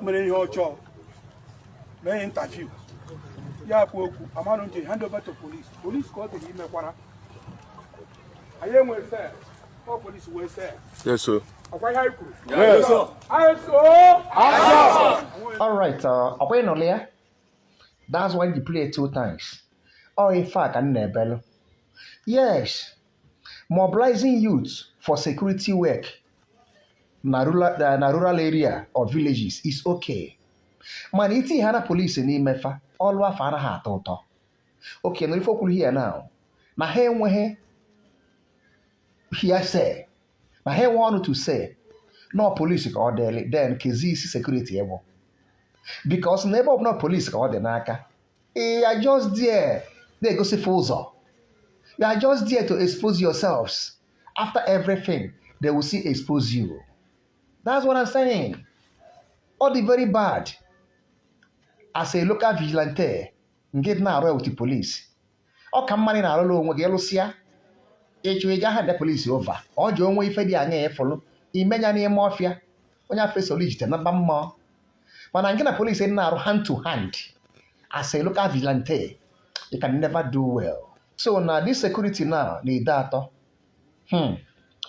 Mere ihe ọjọọ, mee interview ya, kwuo okwu amanụ nje, hand over to police. Police ka ọ dịrị imekwara anyị enwe cell ọ police wee cell. Yes, sir. Ọkwa ihe anyị kwuru. Yes. Anyị so. All right, ọkwa ị nụrụ ya? That's why you play it two times. Ọ ife a ka m na-ebelu. Yes, mobilizing youth for security work na rural area or villages is okay. Mana itinye ha na polisi n'ime fa, ọlụ afọ anaghị atọ ụtọ. Okay, nụrụ ife o kwuru here now. Na ha enweghị hearsay, na ha enwe ọnụ to say, nọ polisi ka ọ dịrị, then kezi isi security ebe. Because na ebe ọbụla polisi ka ọ dị n'aka, you are just there na-egosife ụzọ. You are just there to expose yourselves. After everything, they will still expose you. That's what I'm saying. All the very bad. As a local vigilante, nke dị na-arụ with the police. Ọ ka mma na ị na-arụrụ onwe gị ịlụsịa. Ịchụ ịga hand the police over. Ọ ji onwe ife dị anya ịfụlụ. Imenya n'ime ọfịa. Onye afọ esoro ijite naba mmụọ. Mana nke na police na-arụ hand to hand as a local vigilante, you can never do well. So na this security now na Ideato.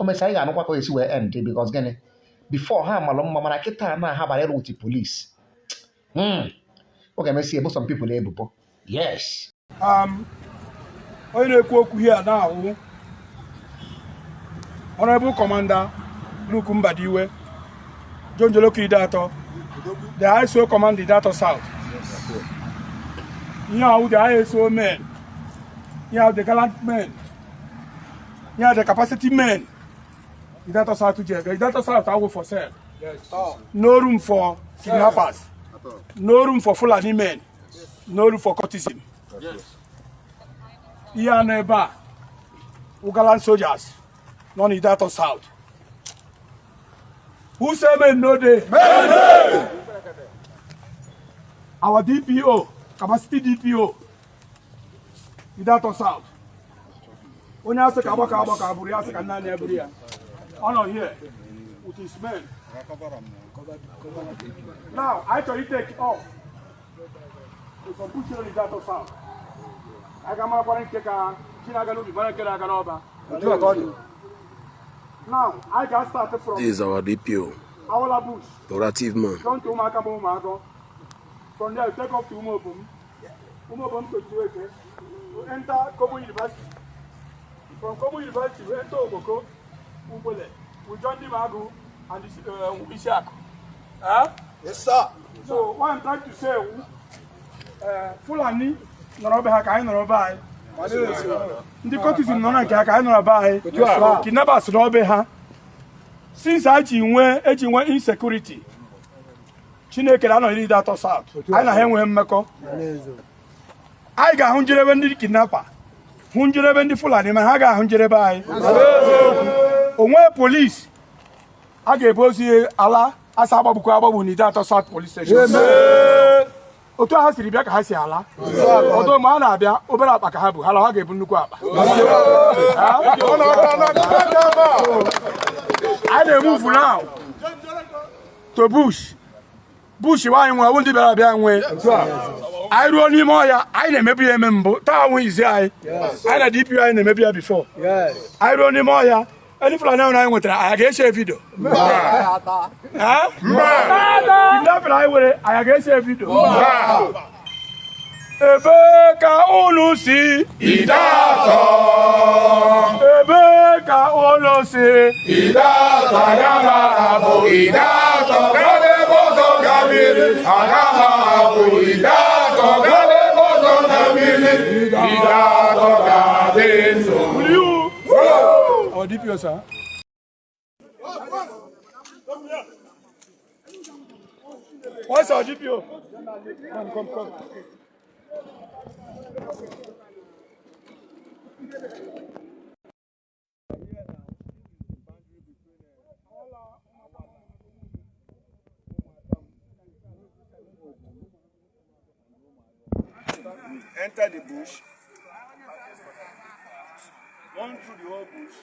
O mesịa, anyị ga-anụkwa ka o esi wee end, because gịnị? Before ha malụ mma, mana kịta na ha bara ịrụ with the police. Ọ ga-emesi ebo some people ebubo. Yes. Onye na-ekwu okwu here na-awụ Honorable Commander Luke Mbadiwe, John Joloko Ideato, the ISO Commander Ideato South. Ihe ahụ the ISO men, ihe ahụ the gallant men, ihe ahụ the capacity men Ideato South ji ege. Ideato South awụ for sale. No room for kidnappers, no room for Fulani men, no room for cultism. Ihe a nọ ebe a wụ gallant soldiers nọ n'Ideato South. Who say men no dey? Our DPO, capacity DPO Ideato South, onye asị ka agbakọ agbakọ abụrụ ya, asị ka nna ya buru ya, ọ nọ here with his men. Now I chọrọ take off to some bush in Ideato South. Aga marakwara nke ka chi na-aga n'ubi mara nke na-aga n'ọba. Now I ga start from This is our DPO, Awala Bush operative man. down to Ụmụaka ma Ụmụagọ. From there we take off to Umuobom, Umuobom to Tueke. We enter Kobo University. From Kobo University we enter Oboko, Ubole. We join Dimagu and Isiaku. Huh? Yes, sir. So what I'm trying to say, Fulani nọrọ be ha ka anyị nọrọ be anyị. Ndị cultism nọ na nke ha ka anyị nọrọ be anyị. Kidnappers nọ be ha. Since anyị ji nwee eji nwee insecurity, Chineke na-anọghị Ideato South. Anyị na ha enweghị mmekọ. Anyị ga-ahụ njedebe ndị kidnapper, hụ njedebe ndị Fulani, ma ha ga-ahụ njedebe anyị. Onwe polisi a ga-ebu ozi ala asa agbagbukwa agbagbu n'Ideato South Police Station. Otu a ha siri bịa ka ha si ala ọdụ. Ma a na-abịa obere akpa ka ha bụ ha la, ha ga-ebu nnukwu akpa. Ha? Anyị na-emove now to bush. Bush nwaanyị nwe ọbụ ndị bịara abịa nwee. Anyị ruo n'ime ọhịa, anyị na-emebu ya eme mbụ. Taa nwụ izi anyị, anyị na DPO anyị na-emebu ya before. Anyị ruo n'ime ọhịa, ndị Fulani ahụ anyị nwetara, anyị ga-ese video. Kidnapping anyị were, anyị ga-ese video. Ebe ka unu si? Ideato. Ebe ka unu si? Ideato, aga m ahapụ Ideato, gaba ebe ọzọ ga mmiri. Aga m ahapụ Ideato, gaba ebe ọzọ na mmiri. Ideato ga-adị ndụ. Will you? Our DPO, sir. What's our DPO? Come, come, come. Enter the bush, run through the whole bush,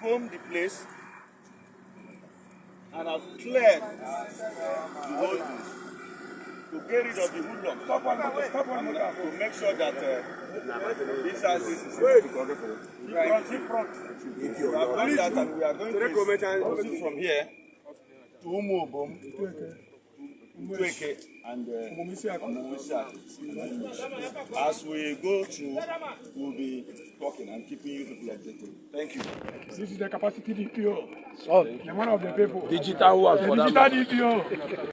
comb the place. and have cleared the whole bush to get rid of the hoodlums. Stop one motor, stop one motor. To make sure that this axis is right. Front, front. We have done that and we are going to proceed from here to Umuobom, Tueke and Omumisiaku. As we go through, we'll be talking and keeping you people updated. Thank you. This is the capacity DPO. The man of the people. Digital one The for that digital DPO.